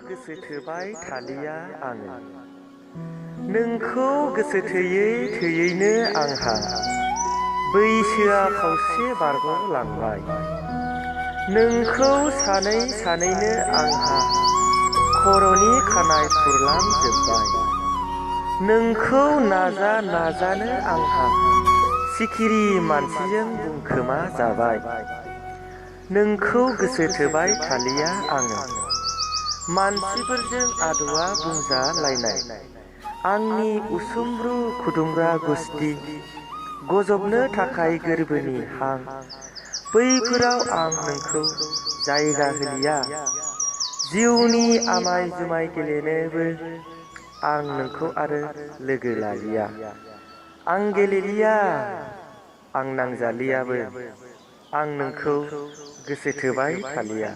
गोसो थोबाय थालिया आङो नोंखौ गोसो थोयै थोयैनो आंहा बैसोआ खावसे बारग'लांबाय नोंखौ सानै सानैनो आंहा खर'नि खानाय फुरलांजोब्बाय नोंखौ नाजा नाजानो आंहा सिखिरि मानसिजों बुंखोमा जाबाय नोंखौ गोसो थोबाय थालिया आङो मानसिफोरजों आदुआ बुंजालायनाय आंनि उसुमब्रु खुदुमग्रा गुस्थि गजबनो थाखाय गोरबोनि हां बैफोराव आं नोंखौ जायगा होलिया जिउनि आमाय जुमाय गेलेनोबो आं नोंखौ आरो लोगो लालिया आं गेलेलिया आं नांजालियाबो आं नोंखौ गोसो थोबाय थालिया।